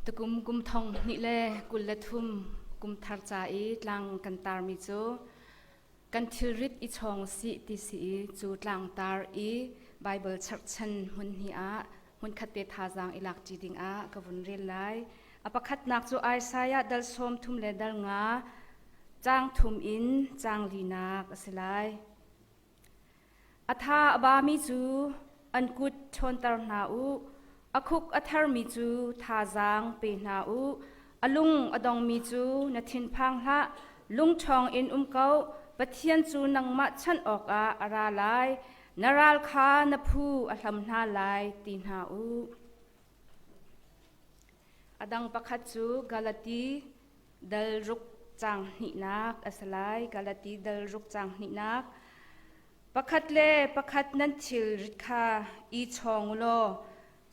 Tukum kum thong hnih le 23 kum thar ca i tlang kan tarmi cu kan thilrit i chawng sih ti si i cu tlangtar i Baibal cherhchan hmun hnih ah hmunkhat te thazaang i lakṭi dingah ka vun rel lai. A pakhatnak cu Isaiah dal sawm thum le dal nga caang thum in caang linak a si lai. A tha a bami cu an kut ṭhawnter hna u, a khuk a thermi cu thazaang pe hna u. A lung a dongmi cu na thinphang hlah, lungṭhawng in um ko. Pathian cu nangmah chanh awkah a ra lai, na ral kha na phu a hlam hna lai ti hna u. A dang pakhat cu Galati dal ruk caang hnihnak a si lai. Galati dal ruk caang hnihnak. Pakhat le pakhat nan thilrit kha i chawng u law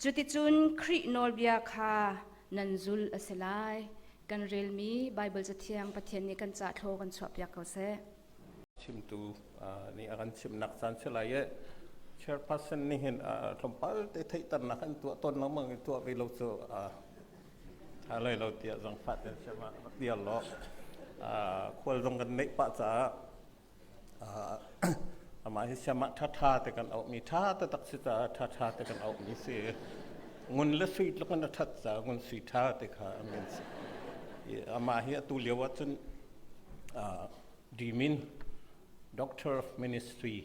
cuticun Khrih nawlbia kha nan zulh a si lai. Kan relmi Baibal Cathiang Pathian nih kan cah thlaw kan chuahpiak ko seh. Chimtu nih a kan chimnak caan si lai i chairperson nih hin tlawmpal te theihternak an tuah tawn lengmang i tuah ve lo cu ṭha lai lo tiah zangfah ten siam ah rak dir law khual zong kan neih pah caah amah hi siam ah ṭhaṭha te kan auhmi ṭha taktak si caah ṭhaṭha te kan auhmi si ngun le sui tluk in a ṭhat caah ngun sui ṭha te kha a min si amah hi atu lio ah cun Dimin Doctor of Ministry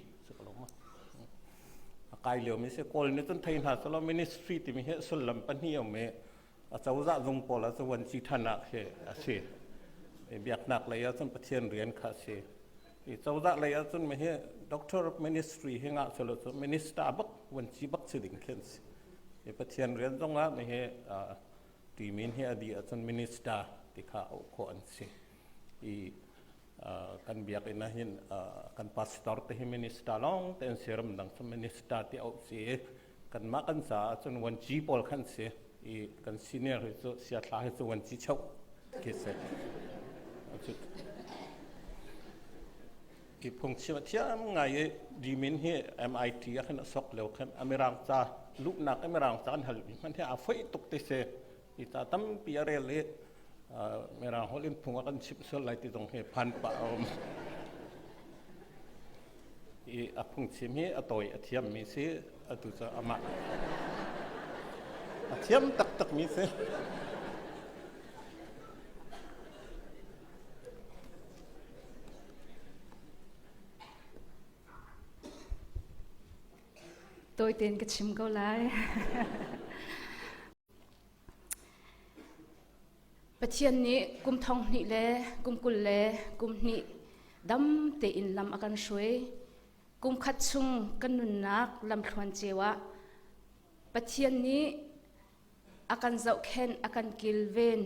a kai lio mi si kawl nih cun thei hna selaw ministry timi hi sullam pahnih um i a cozah zung pawl ah cun vuanci than ah khi a si biaknak lei ah cun Pathian rian kha a si i cozah lei ah cun hi doctor of ministry hi ngah selaw cu minister bak vuanci bak si ding khi an si i Pathian rian zong ah mi hi timin hi a di ahcun minister ti kha auh khawh an si i kan biakinn ah hin kan pastor te hi minister lawng te an si ramdang cu minister ti auh si i kanmah kan caah cun vuanci pawl khan si i kan senior hi cu siathla hi cu vuanci cheu khi si i phungchim a thiam ngai i dimin hi MIT ah khan a sok lio khan amirang ca luhnak amirang ca kan hal mi hmanh hi aa foih tuk ti si i ca tampi a rel i Mirang holh in phung a kan chimh sual lai ti zong hi phan pah a um. I a phungchim hi a tawi a thiammi si atu cu amah a thiam taktakmi si. Tawi tein ka chim ko lai. Pathian nih kum thong hnih le kum 20 le kum hnih dam tein lam a kan hruai. Kum khat chung kan nunnak lamthluan ceu ah Pathian nih a kan zohkhenh, a kan kilven,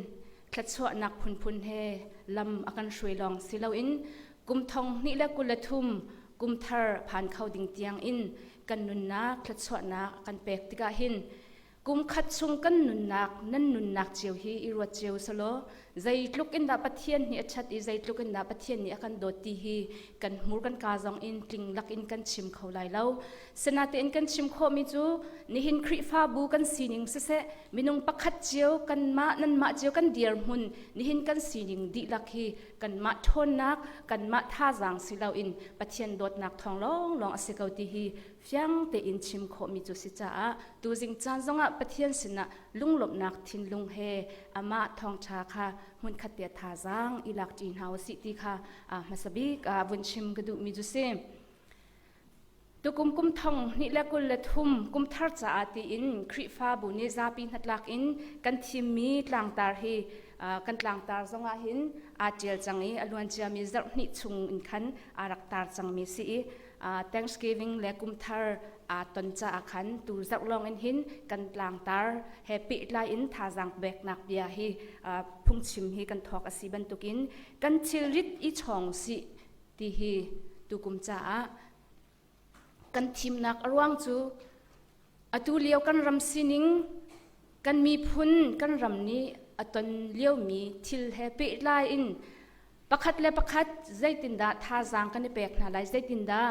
thluachuahnak phunphun he lam a kan hruai lawng si loin kum thong hnih le 23 kum thar phan kho ding tiang in kan nunnak thluachuahnak a kan pek tikah hin Kum khat chung kan nunnak, nan nunnak cio hi i ruat cio selaw zeitluk in dah Pathian nih a ṭhat i zeitluk in dah Pathian nih a kan dawt ti hi kan hmur kan kaa zong in tling lak in kan chim kho lai lo. Sinatein kan chim khawhmi cu nihin Khrihfabu kan sining siseh minung pakhat cio kanmah nanmah cio kan dirhmun nihin kan sining dihlak hi kanmah ṭhawnnak kanmah thazaang si loin Pathian dawtnak thawng lawnglawng a si ko ti hi fiang tein chim khawhmi cu si caah tuzing caan zongah Pathian sinah lunglawmhnak thinlung he amah thawngṭha kha hmunkhat te thazaang i lakṭi hna usih ti kha hmasa bik ah vun chim ka duhmi cu si. Tukum kum thong hnih le 23 kum thar caah tiin Khrihfabu nih zapi hnatlak in kan thimmi tlangtar hi kan tlangtar zongah hin aa ṭial cang i a luan ciami zarh hnih chung in khan aa rak tar cangmi si i Thanksgiving le kumthar aa ton caah khan tu zarh lawng in hin kan tlangtar he pehtlai in thazaang peknak bia hi phungchim hi kan thawk a si bantukin kan thilrit i chawng sih ti hi tukum caah kan thimnak a ruang cu atu lio kan ram sining kan miphun kan ram nih a ton liomi thil he pehtlai in pakhat le pakhat zeitindah thazaang kan i pek hna lai zeitindah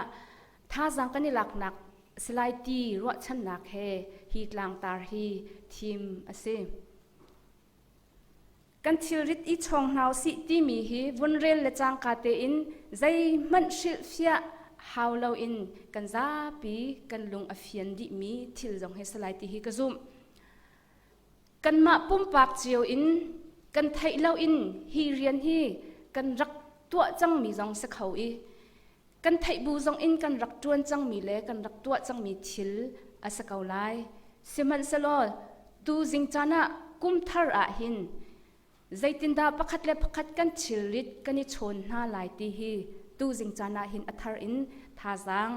thazaang kan i laknak si lai ti ruahchannak he hi tlangtar hi thim a si. Kan thilrit i chawng hna usih timi hi vun rel le cangka tein zeihmanh hrilhfiah hau loin kan zapi kan lung a fian dihmi thil zong hi salai ti hi ka zumh. Kanmah pumpak cio in kan theih loin hi rian hi kan rak tuah cangmi zong si kho i kan theih bu zong in kan rak ṭuan cangmi le kan rak tuah cangmi thil a si ko lai. Sihmanhsehlaw tu zing caan ah kum thar ah hin zeitindah pakhat le pakhat kan thilrit kan i chawn hna lai ti hi tu zing caan ah hin a thar in thazaang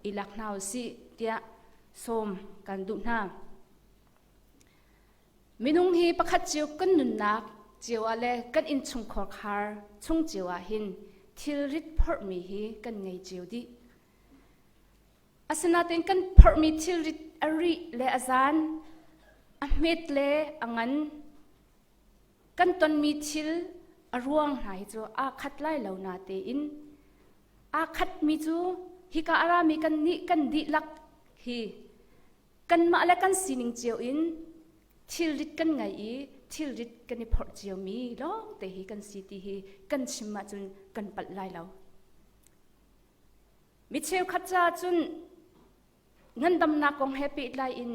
i lak hna u sih tiah sawm kan duh hna. Minung hi pakhat cio kan nunnak cio ah le kan innchungkhar khar chung cio ah hin thilrit phorhmi hi kan ngei cio dih. Asinain kan phorhmi thilrit a rih le a zan, a hmet le a ngan, kan tonmi thil a ruang hna hi cu aa khat lai lo na tein aa khatmi cu hika a rami kan nih kan dihlak hi Kanmah le kan sining cio in thilrit kan ngei i thilrit kan i phorh ciomi lawngte hi kan si ti hi kan chim ahcun kan palh lai lo. Mi cheukhat caah cun ngandamnak kong he pehtlai in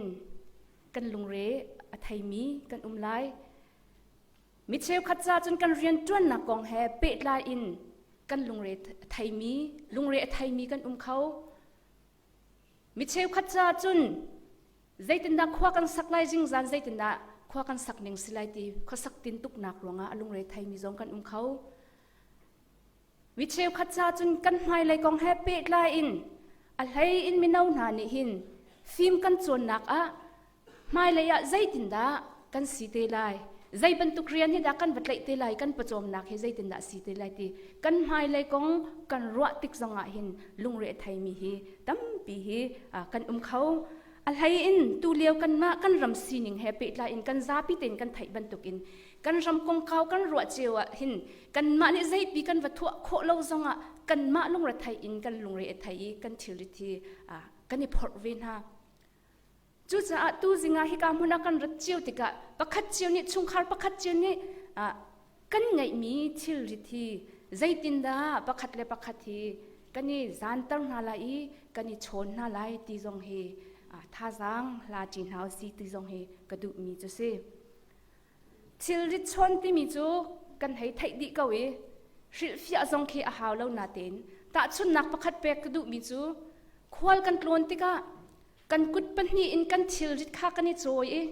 kan lungre a theimi kan um lai. Mi cheukhat caah cun kan rianṭuannak kong he pehtlai in kan lungre a theimi, lungre a theimi kan um kho. Mi cheukhat caah cun zeitindah khua kan sak lai zingzan zeitindah khua kan sak ning si lai ti khuasak tintuknak ruangah a lungre theimi zong kan um kho. Mi cheukhat caah cun kan hmailei kong he pehtlai in a hlei in mino hna nih hin fim kan cawnnak ah Hmailei ah zeitindah kan si te lai? Zei bantuk rian hi dah kan va tlaih te lai? Kan pawcawmnak hi zeitindah si te lai ti kan hmailei kong kan ruah tik zongah hin lungre theimi hi tampi hi kan um kho. A hlei in tulio kanmah kan ram sining he pehtlai in kan zapi tein kan theih bantukin kan ram kongkau kan ruah cio ah hin kanmah nih zeipi kan va thuah khawh lo zongah kanmah lungre thei in kan lungre a thei i kan thilrit hi kan i phorh ve hna. Cucaah tuzing ah hika hmun ah kan rat cio tikah pakhat cio nih chungkhar pakhat cio nih kan ngeihmi thilrit hi zeitindah pakhat le pakhat hi kan i zanter hna lai i kan i chawn hna lai ti zong hi thazaang hla ṭi hna usih ti zong hi ka duhmi cu si. Thilrit chawn timi cu kan hei theih dih ko i hrilhfiah zong khi a hau lo natein tahchunhnak pakhat pek ka duhmi cu khual kan tlawn tikah kan kut pahnih in kan thilrit kha kan i cawi i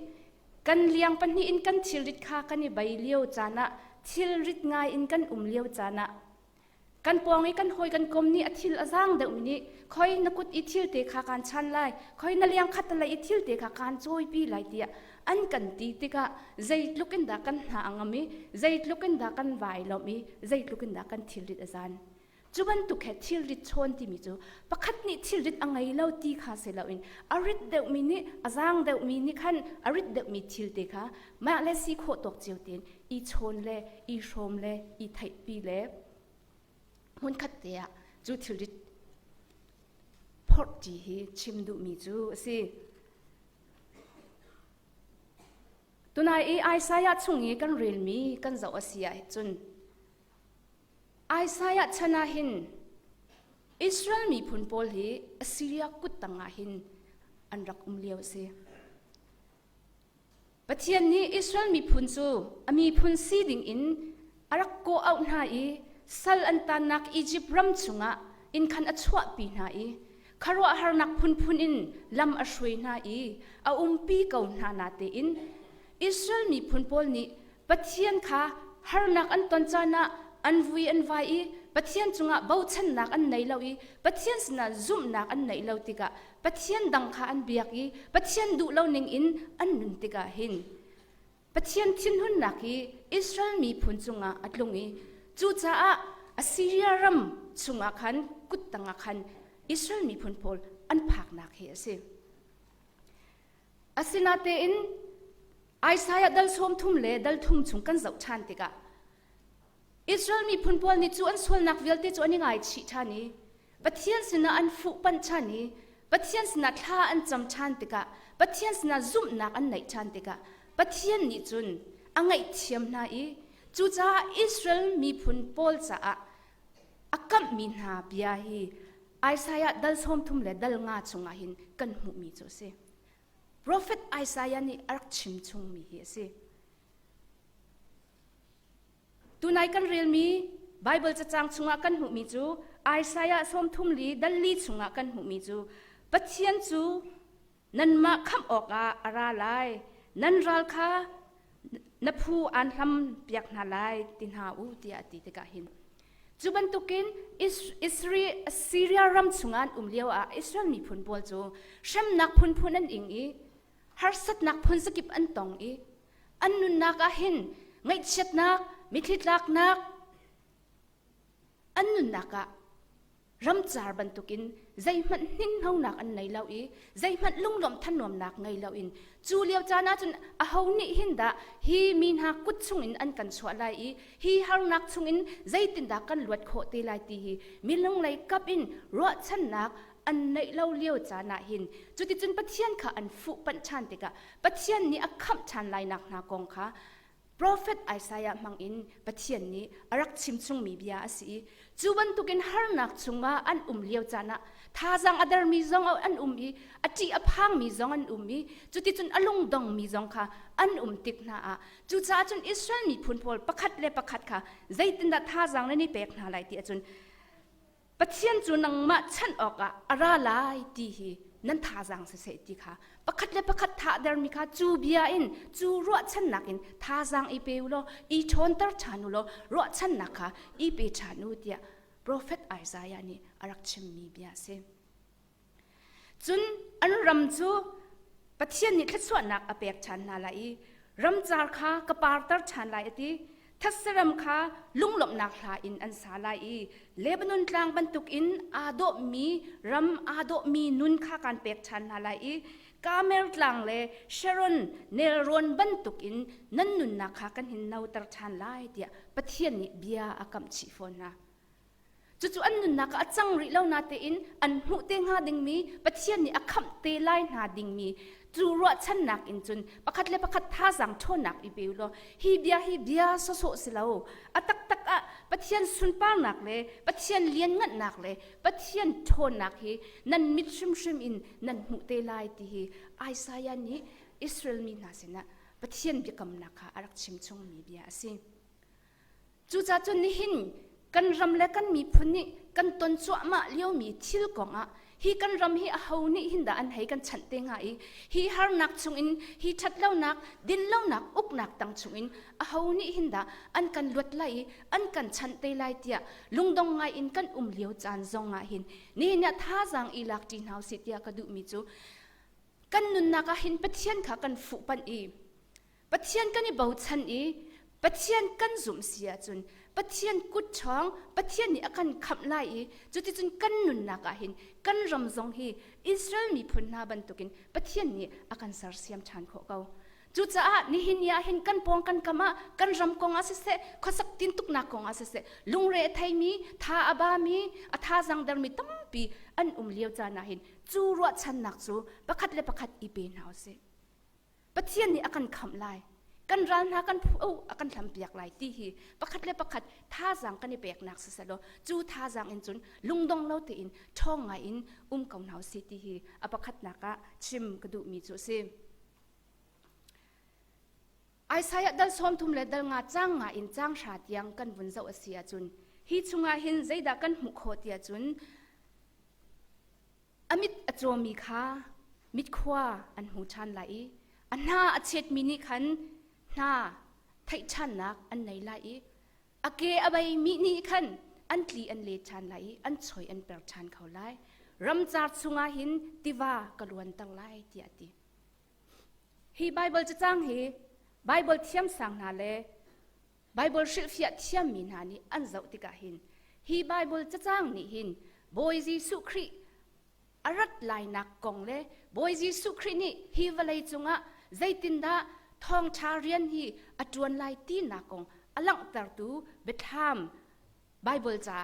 kan liang pahnih in kan thilrit kha kan i bei lio caan ah thilrit ngai in kan um lio caan ah kan pawng i kan hawi kan kom nih a thil a zaang deuhmi nih khoi na kut i thil te kha kaan chan lai khoi na liang khat lei i thil te kha kaan cawipi lai tiah an kan ti tikah zeitluk in dah kan hna a ngam i zeitluk in dah kan vai lawmh i zeitluk in dah kan thilrit a zan Cu bantuk he thilrit chawn timi cu pakhat nih thilrit a ngei lo ti kha si loin a rit deuhmi nih a zaang deuhmi nih khan a rit deuhmi thil te kha mah le si khawh tawk cio tein i chawn le i hrawm le i theihpi le hmunkhat te ah cu thilrit phorh ti hi chim duhmi cu a si. Tunai i Isaiah chung i kan relmi kan zoh a si ahcun Isaiah chan ah hin Israel miphun pawl hi Assyria kut tangah hin an rak um lio a si. Pathian nih Israel miphun cu a miphun si ding in a rak kawh auh hna i sal an tannak Egypt ram chungah inn khan a chuahpi hna i khuaruahharnak phunphun in lam a hruai hna i a umpi ko hna natein Israel miphun pawl nih Pathian kha harnak an ton caan ah an vui an vai i Pathian cungah bochannak an nei lo i Pathian sinah zumhnak an neih lo tikah Pathian dang kha an biak i Pathian duh lo ning in an nun tikah hin Pathian thinhunnak hi Israel miphun cungah a tlung i cucaah Assyria ram chungah khan kut tangah khan Israel miphun pawl an phaknak hi a si. Asinatein Isaiah dal 30 le dal thum chung kan zoh ṭhan tikah Israel miphun pawl nih cu an sualnak vialte cu an i ngaichih ṭhan i Pathian sinah an fuhpanh ṭhan i Pathian sinah thla an cam ṭhan tikah Pathian sinah zumhnak an neih ṭhan tikah Pathian nih cun a ngaihthiam hna i. Cucaah Israel miphun pawl caah a kamhmi hna bia hi Isaiah dal 30 le dal nga chungah hin kan hmuhmi cu a si. Profet Isaiah nih a rak chim chungmi hi a si. Tunai kan relmi Baibal cacang chungah kan hmuhmi cu Isaiah 30 li dal li chungah kan hmuhmi cu Pathian cu nanmah khamh awkah a ra lai nan ral kha na phu aan hlam piak hna lai ti hna u tiah a ti tikah hin cu bantukin Syria ram chungah an um lio ah Israel miphun pawl cu hremnak phunphun an ing i harsatnak phun zakip an tong i an nunnak ah hin ngaihchiatnak mithli tlaknak an nunnak ah ramcar bantukin zeihmanh hninhnonak an nei lo i zeihmanh lunglawmh thanuamnak ngei loin cu lio caan ahcun aho nih hin dah hi mi hna kut chungin an kan chuah lai i hi harnak chungin zeitindah kan luat khawh te lai ti hi minung lei kap in ruahchannak an neih lo lio caan ah hin cuticun Pathian kha an fuh panh ṭhan tikah Pathian nih a khamh ṭhan lainak hna kong kha Profet Isaiah hmangin Pathian nih a rak chimchungmi bia a si i cu bantukin harnak chungah an um lio caan ah thazaang a dermi zong an um i a ṭih a phangmi zong an um i cuticun a lungdongmi zong kha an um tik hna ah cucaah cun Israel miphun pawl pakhat le pakhat kha zeitindah thazaang nan i pek hna lai ti ahcun Pathian cu nangmah chanh awkah a ra lai ti hi nan thazaang siseh ti kha pakhat le pakhat thahdermi kha cu bia in cu ruahchannak in thazaang i pe u law i ṭhawnter ṭhan u law ruahchannak kha i pe ṭhan u tiah profet Isaiah nih a rak chimmi bia a si. Cun an ram cu Pathian nih thluachuahnak a pek ṭhan hna lai i ramcar kha ka parter ṭhan lai a ti. Thatseram kha lunglawmhnak hla in an sa lai i Lebanon tlang bantukin aa dawhmi ram aa dawhmi nun kha kaan pek ṭhan hna lai i Karmel tlang le Sharon nelrawn bantukin nan nunnak kha kan hin noter ṭhan lai tiah Pathian nih bia a kamh chih fawn hna. Cucu an nunnak ah a cang rih lo natein an hmuh te hnga dingmi Pathian nih a khamh te lai hna dingmi cu ruahchannak in cun pakhat le pakhat thazaang ṭhawnnak i pe u law hi bia hi bia sawsawh si lo a taktak ah Pathian sunparnak le Pathian liannganhnak le Pathian ṭhawnnak hi nan mit hrimhrim in nan hmuh te lai ti hi Isaiah nih Israel mi hna sinah Pathian biakamnak kha a rak chim chungmi bia a si. Cucaah cun nihin kan ram le kan miphun nih kan ton cuahmah liomi thil kongah hi kan ram hi aho nih hin dah an hei kan chanh te hnga i hi harnak chungin hi ṭhatlonak dinlonak uknak tang chungin aho nih hin dah an kan luat lai i an kan chanh te lai tiah lungdong ngai in kan um lio caan zong ah hin nihin ah thazaang i lak ṭi hna usih tiah ka duhmi cu kan nunnak ah hin Pathian kha kan fuhpanh i Pathian kan i bochan i Pathian kan zumh si ahcun Pathian kut ṭhawng Pathian nih a kan khamh lai i cuticun kan nunnak ah hin kan ram zong hi Israel miphun hna bantukin Pathian nih a kan sersiam ṭhan khawh ko. Cucaah nihin ni ah hin kan pawng kan kam ah kan ram kong ah siseh khuasak tintuknak kong ah siseh lungre a theimi tha a bami a thazang dermi tampi an um lio caan ah hin cu ruahchannak cu pakhat le pakhat i pe hna usih. Pathian nih a kan khamh lai kan ral hna kan phu a kan hlampiak lai ti hi pakhat le pakhat thazaang kan i peknak siselaw cu thazaang in cun lungdong lo tein ṭhawng ngai in um ko hna usih ti hi a pakhatnak ah chim ka duhmi cu a si. Isaiah dal 30 le dal nga cang nga in cang hra tiang kan vun zoh a si ahcun hi chungah hin zeidah kan hmuh khawh ti ahcun A mit a cawmi kha mitkhua an hmu ṭhan lai i a hna a chetmi nih khan hna theih ṭhannak an nei lai i a ke a beimi nih khan an tli an let ṭhan lai i an choi an per ṭhan kho lai. Ramcar chungah hin tiva ka luanter lai tiah a ti. Hi Baibal cacang hi Baibal thiamsang hna le Baibal hrilhfiah thiammi hna nih an zoh tikah hin hi Baibal cacang nih hin Bawi Jesuh Khrih a rat lainak kong le Bawi Jesuh Khrih nih hi vawlei cungah zeitindah thawngṭha rian hi a ṭuan lai tinak kong a langhtertu biathlam Baibal ca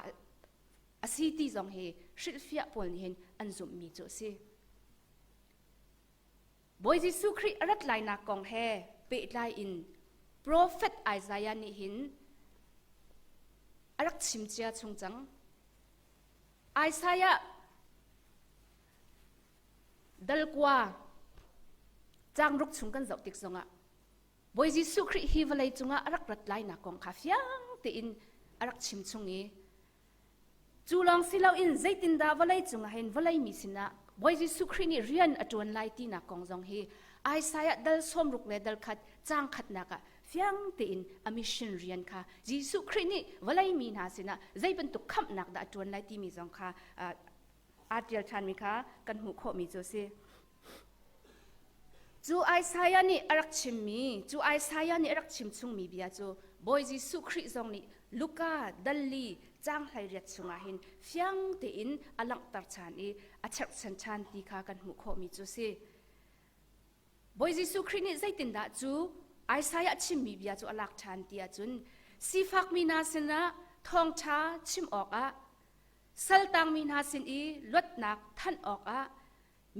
a si ti zong hi hrilhfiah pawl nih hin an zumhmi cu a si. Bawi Jesuh Khrih a rat lainak kong he pehtlai in. Profet Isaiah nih hin a rak chim cia chung cang. Isaiah dalkua caangruk chung kan zoh tik zongah Bawi Jesuh Khrih hi vawlei cungah a rak rat lainak kong kha fiang tein a rak chim chung i cu lawng si loin zeitindah vawlei cungah hin vawlei mi sinah Bawi Jesuh Khrih nih rian a ṭuan lai tinak kong zong hi Isaiah dal sawmruk le dal khat caang khatnak ah fiang tein a mission rian kha Jesuh Khrih nih vawlei mi hna sinah zei bantuk khamhnak dah a ṭuan lai timi zong kha aa ṭial ṭhanmi kha kan hmuh khawhmi cu a si. Cu Isaiah nih a rak chimmi, cu Isaiah nih a rak chim chungmi bia cu Bawi Jesuh Khrih zong nih Luka dalli caang 18 chungah hin fiang tein a langhter ṭhan i a cherhchan ṭhan ti kha kan hmuh khawhmi cu a si. Bawi Jesuh Khrih nih zeitindah cu Isaiah chimmi bia cu a lak ṭhan ti ahcun sifakmi hna sinah thawngṭha chim awkah saltangmi hna sin i luatnak thanh awkah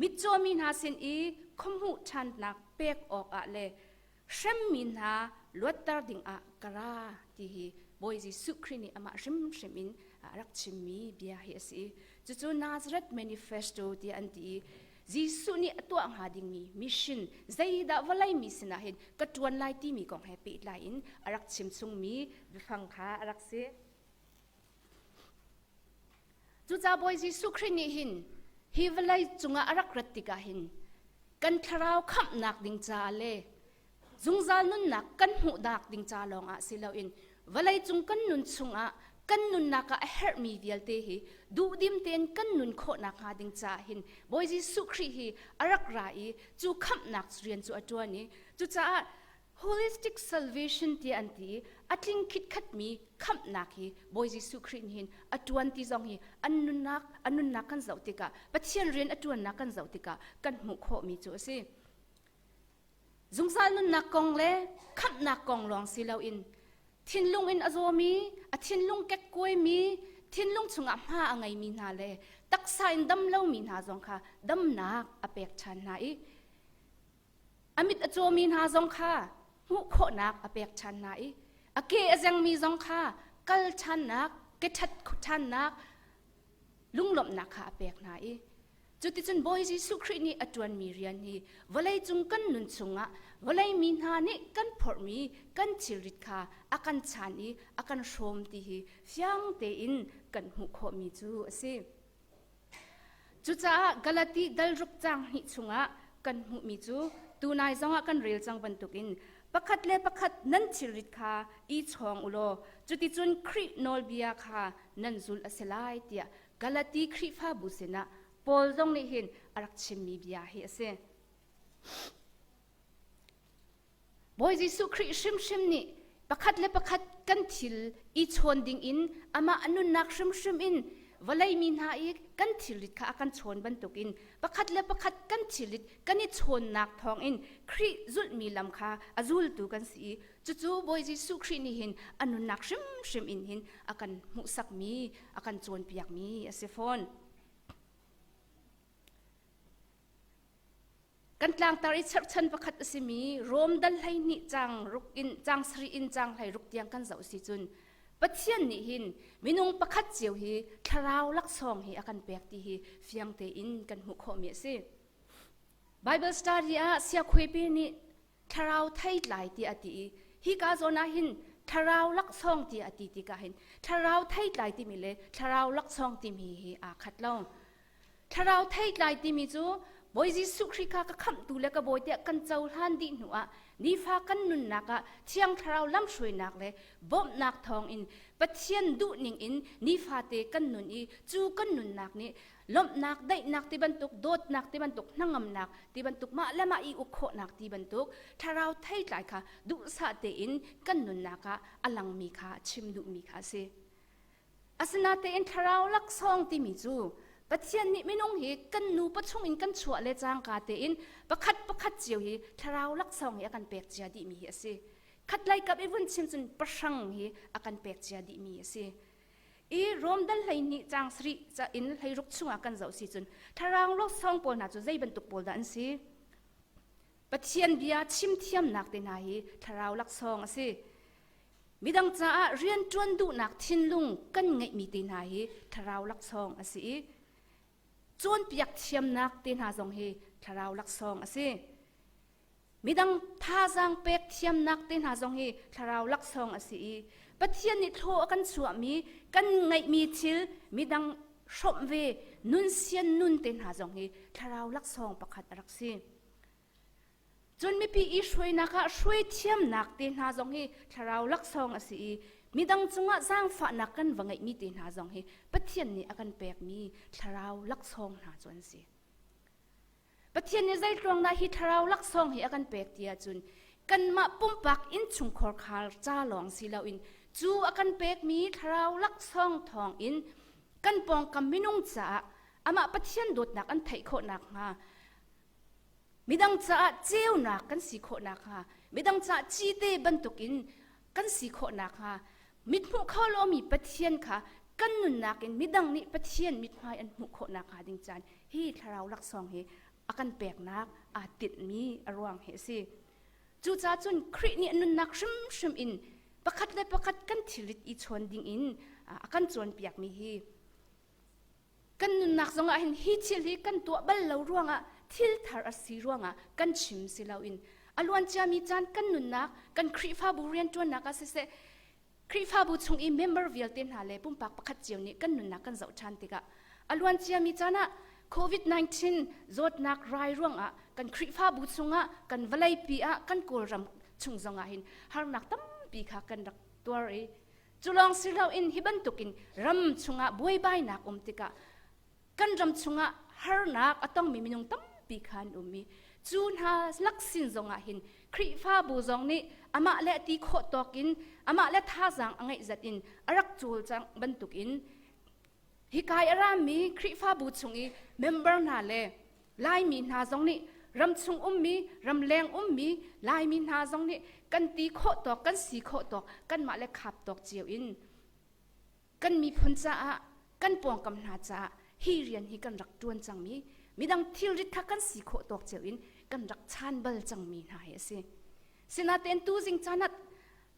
mitcawmi hna sin i khuahmuh ṭhannak pek awkah le hremmi hna luatter dingah ka ra ti hi Bawi Jesuh Khrih nih amah hrimhrim in a rak chimmi bia hi a si. Cucu Nazareth Manifesto tiah an ti i Jesuh nih a tuah hnga dingmi mission zeidah vawlei mi sinah hin ka ṭuan lai timi kong he pehtlai in a rak chim chungmi biafang kha a rak si. Cucaah Bawi Jesuh Khrih nih hin hi vawlei cungah a rak rat tikah hin kan thlarau khamhnak ding caah le zungzal nunnak kan hmuhnak ding ca lawngah si loin vawlei cung kan nun chungah kan nunnak ah a herhmi vialte hi duhdim tein kan nun khawhnak hnga ding caah hin Bawi Jesuh Khrih hi a rak ra i cu khamhnak rian cu a ṭuan i cucaah holistic salvation tiah an ti i a tling khitkhatmi khamhnak hi Bawi Jesuh Khrih nih hin a ṭuan ti zong hi an nunnak a nunnak kan zoh tikah Pathian rian a ṭuannak kan zoh tikah kan hmuh khawhmi cu a si. Zungzal nunnak kong le khamhnak kong lawng si loin thinlung in a zawmi, a thinlung kekkuaimi, thinlung chungah hma a ngeimi hna le taksa in dam lomi hna zong kha damnak a pek ṭhan hna i A mit a cawmi hna zong kha hmuh khawhnak a pek ṭhan hna i a ke a zengmi zong kha kal ṭhannak, ke ṭhat ṭhannak, lunglawmhnak kha a pek hna i cuticun Bawi Jesuh Khrih nih a ṭuanmi rian hi vawleicung kan nun chungah vawlei mi hna nih kan phorhmi kan thilrit kha a kan chan i a kan hrawm ti hi fiang tein kan hmuh khawhmi cu a si. Cucaah Galati dalruk caang hnih chungah kan hmuhmi cu tunai zongah kan rel cang bantukin pakhat le pakhat nan thilrit kha i chawng u law cuticun Khrih nawlbia kha nan zulh a si lai tiah Galati Khrihfabu sinah Paul zong nih hin a rak chimmi bia hi a si. Bawi Jesuh Khrih hrimhrim nih pakhat le pakhat kan thil i chawn dingin amah a nunnak hrimhrim in vawlei mi hna i kan thilrit kha a kan chawn bantukin pakhat le pakhat kan thilrit kan i chawnnak thawngin Khrih zulhmi lam kha a zultu kan si i cucu Bawi Jesuh Khrih nih hin a nunnak hrimhrim in hin a kan hmuhsakmi a kan cawnpiakmi a si fawn. Kan tlangtar i cherhchan pakhat a simi Rom dal 12 cang ruk in cang sarih in cang hlei ruk tiang kan zoh si cun Pathian nih hin minung pakhat cio hi thlarau laksawng hi a kan pek ti hi fiang tein kan hmuh khawhmi a si. Bible study ah siakhuaipi nih thlarau theitlai ti a ti i hika zawn ah hin thlarau laksawng ti a ti tikah hin thlarau theitlai timi le thlarau laksawng timi hi aa khat lo. Thlarau theitlai timi cu Bawi Jesuh Khrih kha ka khamhtu le ka bawi tiah kan cohlan dih hnuah nifa kan nunnak ah Thiang Thlarau lamhruainak le bawmhnak thawngin Pathian duhning in nifate kan nun i cu kan nunnak nih lawmhnak, daihnak ti bantuk, dawtnak ti bantuk, hnangamnak ti bantuk, mah le mah i uk khawhnak ti bantuk thlarau theitlai kha duhsah tein kan nunnak ah a langmi kha chim duhmi kha a si. Asinatein thlarau laksawng timi cu Pathian nih minung hi kan nu pachung in kan chuah le cangka tein pakhat pakhat cio hi thlarau laksawng hi a kan pek cia dihmi hi a si. Khatlei kap i vun chim cun pahrang hi a kan pek cia dihmi a si. I Rom dal 12 caang sarih ca in hleiruk chungah kan zoh si cun thlarau laksawng pawl hna cu zei bantuk pawl dah an si? Pathian bia chim thiamnak te hna hi thlarau laksawng a si. Midang caah rian ṭuan duhnak thinlung kan ngeihmi te hna hi thlarau laksawng a si i cawnpiak thiamnak te hna zong hi thlarau laksawng a si. Midang thazaang pek thiamnak te hna zong hi thlarau laksawng a si i Pathian nih thlaw a kan chuahmi kan ngeihmi thil midang hrawmh ve nun sian nun te hna zong hi thlarau laksawng pakhat a rak si. Cun mipi i hruainak ah hruai thiamnak te hna zong hi thlarau laksawng a si i midang cungah zaangfahnak kan va ngeihmi te hna zong hi Pathian nih a kan pekmi thlarau laksawng hna cu an si. Pathian nih zeitluang dah hi thlarau laksawng hi a kan pek ti ahcun kanmah pumpak innchungkhar khar ca lawng si loin cu a kan pekmi thlarau laksawng thawng in kan pawngkam minung caah amah Pathian dawtnak an theih khawh nakhnga midang caah ceunak kan si khawh nakhnga midang caah cite bantukin kan si khawh nakhnga mithmuh kho lomi Pathian kha kan nunnak in midang nih Pathian mithmai an hmuh khawh nakhnga ding caan hi thlarau laksawng hi a kan peknak aa tinhmi a ruang hi a si. Cucaah cun Khrih nih a nunnak hrimhrim in pakhat le pakhat kan thilrit i chawn ding in a kan cawnpiakmi hi kan nunnak zongah hin hi thil hi kan tuah bal lo ruangah thil thar a si ruangah kan chim si loin a luan ciami caan kan nunnak kan Khrihfabu rianṭuannak ah siseh Khrihfabu chung i member vialte hna le pumpak pakhat cio nih kan nunnak kan zoh ṭhan tikah a luan ciami caan ah COVID-19 zawtnak rai ruangah kan Khrihfabu chungah kan vawleipi ah kan Kawlram chung zongah hin harnak tampi kha kan rak tuar i Cu lawng si loin hi bantukin ram chungah buaibainak um tikah kan ram chungah harnak a tongmi minung tampi kha an um i cu hna laksin zongah hin Khrihfabu zong nih amah le ti khawh tawk in amah le thazaang a ngeih zat in a rak cawlcangh bantukin Hikai a rami Khrihfabu chung i member hna le Laimi hna zong nih ramchung ummi, ramleng ummi Laimi hna zong nih kan ti khawh tawk, kan si khawh tawk, kanmah le khap tawk cio in kan miphun caah, kan pawngkam hna caah hi rian hi kan rak ṭuan cangmi, midang thilrit kha kan si khawh tawk cio in kan rak chan bal cangmi hna hi a si. Sinain tuzing caan ah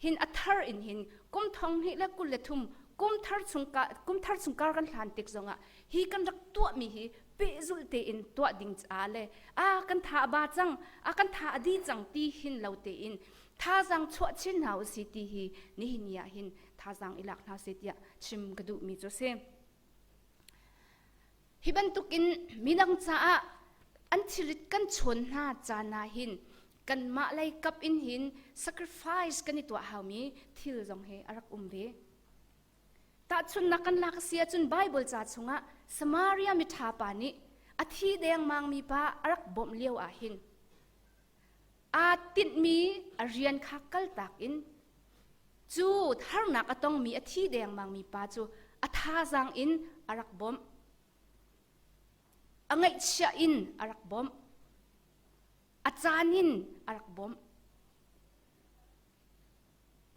hin a thar in hin kum thong hnih le 23 kum thar chung ka kum thar chung kar kan hlan tik zongah hi kan rak tuahmi hi pehzulh tein tuah ding ca le a kan tha a ba cang a kan tha a di cang ti hin lo tein thazaang chuah chin hna usi ti hi nihin ni ah hin thazaang i lak hna se tiah chim ka duhmi cu si. Hi bantukin midang caah an thilrit kan chawn hna caan ah hin kanmah lei kap in hin sacrifice kan i tuah haumi thil zong hi a rak um ve. Tahchunhnak kan lak a si ahcun Bible ca chungah Samaria miṭha pa nih a thi dengmangmi pa a rak bawmh lio ah hin aa tinhmi a rian kha kaltak in Cu harnak a tongmi a thi dengmangmi pa cu a thazaang in a rak bawmh. A ngaihchiah in a rak bawmh. A caan in a rak bawmh.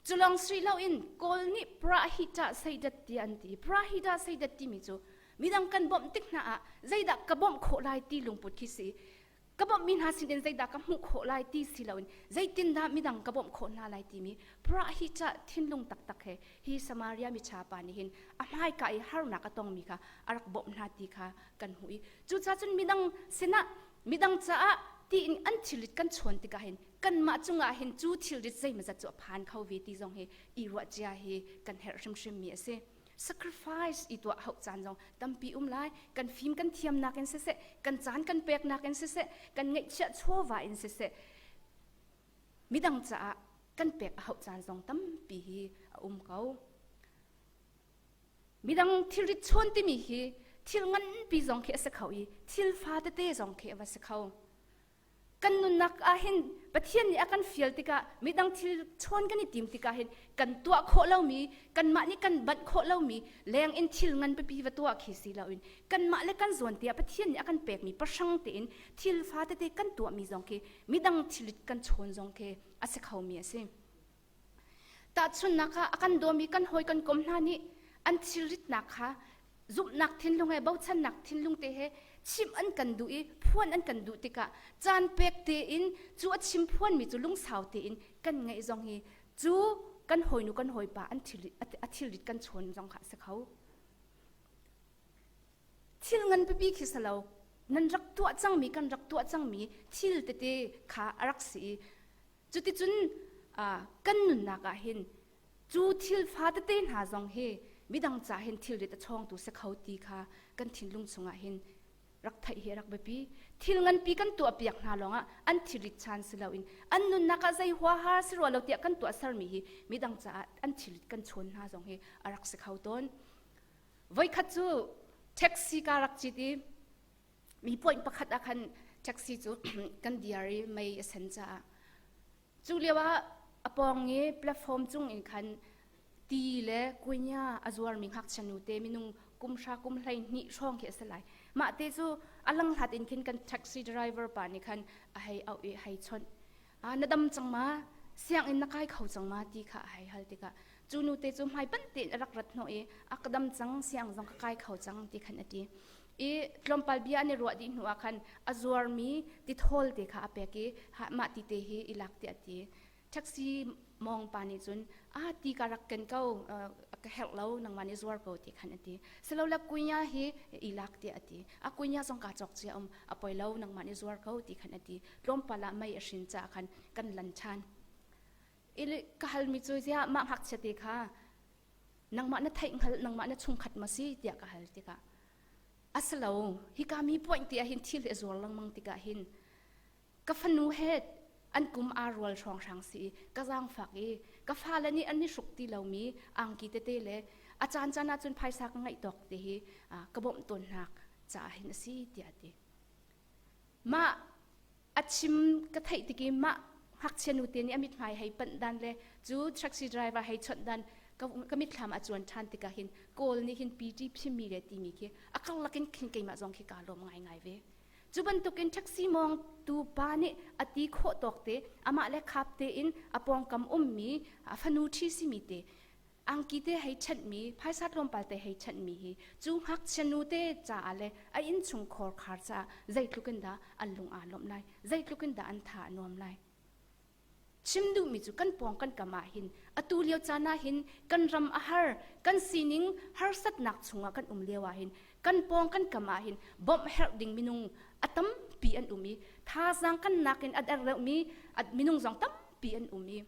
Cu lawng si loin Kawl nih prahita seidat ti an ti. Prahita seidat timi cu midang kan bawmh tik hna ah zeidah ka bawmh khawh lai ti lungput khi si. Ka bawmhmi hna sinin zeidah ka hmuh khawh lai ti si loin zeitindah midang ka bawmh khawh hna lai timi prahita thinlung taktak he hi Samaria miṭha pa nih hin a hmaika i harnak a tongmi kha a rak bawmh hna ti kha kan hmuh i cucaah cun midang sinah midang caah tiin an thilrit kan chawn tikah hin kanmah cungah hin cu thilrit zeimawzat cu a phan kho ve ti zong hi i ruah cia hi kan herh hrimhrimmi a si. Sacrifice i tuah hauh caan zong tampi um lai. Kan fim kan thiamnak in siseh, kan caan kan peknak in siseh, kan ngeihchiah chawva in siseh, midang caah kan pek a hauh caan zong tampi hi a um ko. Midang thilrit chawn timi hi thil nganpi zong khi a si kho i thil fa tete zong khi a va si kho. Kan nunnak ah hin Pathian nih a kan fial tikah midang thil chawn kan i tim tikah hin kan tuah khawh lomi kanmah nih kan banh khawh lomi leng in thil ngan pipi va tuah khi si loin kanmah le kan zawn tiah Pathian nih a kan pekmi pahrang tein thil fa tete kan tuahmi zong khi midang thil kan chawn zong khi a si khomi a si. Tahchunhnak ah a kan dawmi kan hawi kan kom hna nih an thilritnak kha. Zumhnak thinlung he bochannak thinlung te he chimh an kan duh i phuan an kan duh tikah caan pek tein cu a chim phuanmi cu lungsau tein kan ngaih zong hi cu kan hawinu kan hawipa an thil a thilrit kan chawn zong kha a si kho. Thil ngan pipi khi si lo nan rak tuah cangmi kan rak tuah cangmi thil tete kha a rak si i cuticun kan nunnak ah hin cu thil fa tete hna zong hi midang ca hin thilrit a chawngtu si kho ti kha kan thinlung chungah hin rak theih hi a rak biapi. Thil nganpi kan tuahpiak hna lawngah an thilrit chan si loin an nunnak ah zei huaha si rua lo tiah kan tuah sermi hi midang caah an thilrit kan chawn hna zong hi a rak si kho tawn. Voikhat cu taxi ka rak cit i mi point pakhat ah khan taxi cu kan diar i mei a sen caah cu lio ah a pawng i platform cung in khan ti le kuinya a zuarmi ngakchia nu te minung kum hra kum 12 hrawng khi a si lai. Mah te cu a langhlat in khin kan taxi driver pa nih khan a hei auh i hei chawnh. Ah, na dam cang ma? Sianginn na kai kho cang ma? ti kha a hei hal tikah cu nu te cu hmai panh tein a rak rat hnawh i a ka dam cang siang zong ka kai kho cang ti khan a ti. I tlawmpal bia an i ruah dih hnu ah khan a zuarmi tithawl te kha a pek i mah ti te hi i lak tiah a ti. Taxi mawng pa nih cun a ti ka rak ken ko ka herh lo nangmah nih zuar ko ti khan a ti. Silole kunya hi i lak tiah a ti. A kunya zong ka cawk cia um a poi lo nangmah nih zuar ko ti khan a ti. Tlawmpal ah mei a hrin caah khan kan lan ṭhan. Ili ka halmi cu ziah mah ngakchia te kha nangmah na theih hngalh nangmah na chungkhat ma si tiah ka hal tikah asilo hika mi point ti ah hin thil hi a zuar lengmang tikah hin ka fanu he an kum aa rual hrawnghrang si i ka zaangfak i ka fale nih an i hruk ti lomi angki tete le a caan caan ahcun phaisa ka ngeih tawk te hi ka bawmh tawnnak caah hin a si tiah a ti. Mah a chim ka theih tik i mah ngakchia nu te nih a mithmai hei panh dan le cu taxi driver hei chawnh dan ka mitthlam a cuan ṭhan tikah hin Kawl nih hin PT phimi le timi khi a karlak in khin keimah zong khi kaa lawm ngaingai ve. Cu bantukin taxi mawngtu pa nih a ti khawh tawk te amah le khap tein a pawngkam ummi a fanu ṭhi simi te angki te hei chanhmi phaisa tlawmpal te hei chanhmi hi cu ngakchia nu te caah le a innchung khorkhar caah zeitluk in dah an lung aa lawmh lai zeitluk in dah an tha a nuam lai Chim duhmi cu kan pawng kan kam ah hin atu lio caan ah hin kan ram a har kan sining harsatnak chungah kan um lio ah hin kan pawng kan kam ah hin bawmh herh ding minung a tampi an um i thazaang kan nakin a der deuhmi minung zong tampi an um i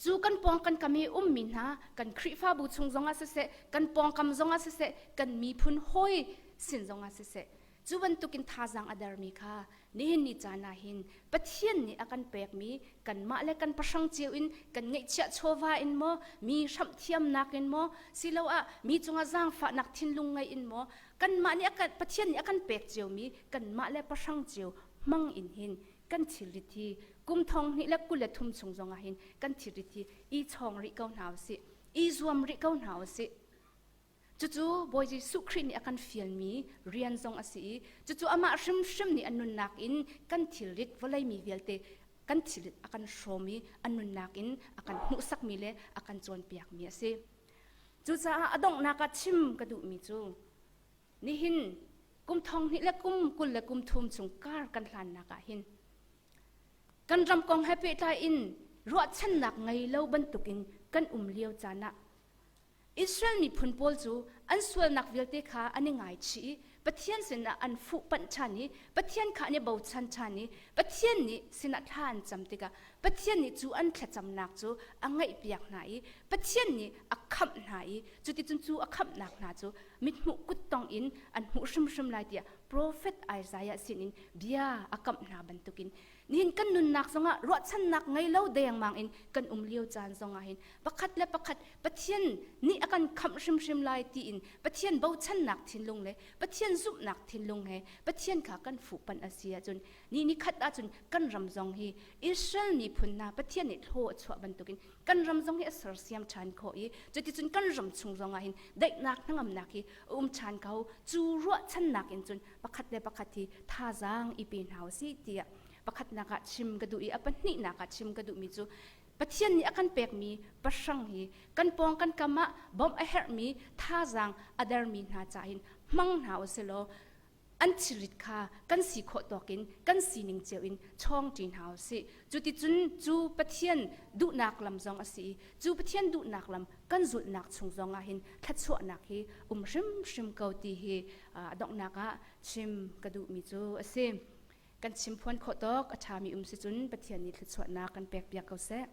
cu kan pawng kan kam i ummi hna kan Khrihfabu chung zongah siseh kan pawngkam zongah siseh kan miphun hawi sin zongah siseh Cu bantukin thazaang a dermi kha nihin ni caan ah hin Pathian nih a kan pekmi kanmah le kan pahrang cio in kan ngeihchiah chawva in maw mi hramh thiamnak in maw siloah mi cungah zaangfahnak thinlung ngei in maw kanmah nih a kan Pathian nih a kan pek ciomi kanmah le pahrang cio hmang in hin kan thilrit hi kum thong hnih le 23 chung zongah hin kan thilrit hi i chawng rih ko hna usih i zuam rih ko hna usih Cucu Bawi Jesuh Khrih nih a kan fialmi rian zong a si i cucu amah hrimhrim nih a nunnak in kan thilrit vawlei mi vialte kan thilrit a kan hrawm i a nunnak in a kan hmuhsakmi le a kan cawnpiakmi a si. Cucaah a donghnak ah chim ka duhmi cu nihin kum thong hnih le kum 23 chung kar kan hlannak ah hin kan ram kong he pehtlai in ruahchannak ngei lo bantukin kan um lio caan ah Israel miphun pawl cu an sualnak vialte kha an i ngaichih i Pathian sinah an fuhpanh ṭhan i Pathian kha an i bochan ṭhan i Pathian nih sinah thla an cam tikah Pathian nih cu an thlacamnak cu a ngaihpiak hna i Pathian nih a khamh hna i cuticun cu a khamhnak hna cu mithmuh kuttong in an hmuh hrimhrim lai tiah profet Isaiah sinin bia a kamh hna bantukin nihin kan nunnak zongah ruahchannak ngei lo dengmang in kan um lio caan zongah hin pakhat le pakhat Pathian nih a kan khamh hrimhrim lai tiin Pathian bochannak thinlung le Pathian zumhnak thinlung he Pathian kha kan fuhpanh a si ahcun ni ni khat ahcun kan ram zong hi Israel miphun hna Pathian nih thlaw a chuah bantukin kan ram zong hi a sersiam ṭhan khawh i cuticun kan ram chung zongah hin daihnak hnangamnak hi a um ṭhan ko cu ruahchannak in cun pakhat le pakhat hi thazaang i pe hna usih tiah pakhatnak ah chim ka duh i a pahnihnak ah chim ka duhmi cu. Pathian nih a kan pekmi pahrang hi kan pawng kan kam ah bawmh a herhmi thazaang a dermi hna ca hin hmang hna u silaw an thilrit kha kan si khawh tawk in kan sining cio in chawng ṭi hna u sih. Cuticun cu Pathian duhnak lam zong a si i cu Pathian duhnak lam kan zulhnak chung zong ah hin thluachuahnak hi um hrimhrim ko ti hi a donghnak ah chim ka duhmi cu a si. Kan chim phuan khawh tawk a ṭhami um si cun Pathian nih thluachuahnak kan pek piak ko seh.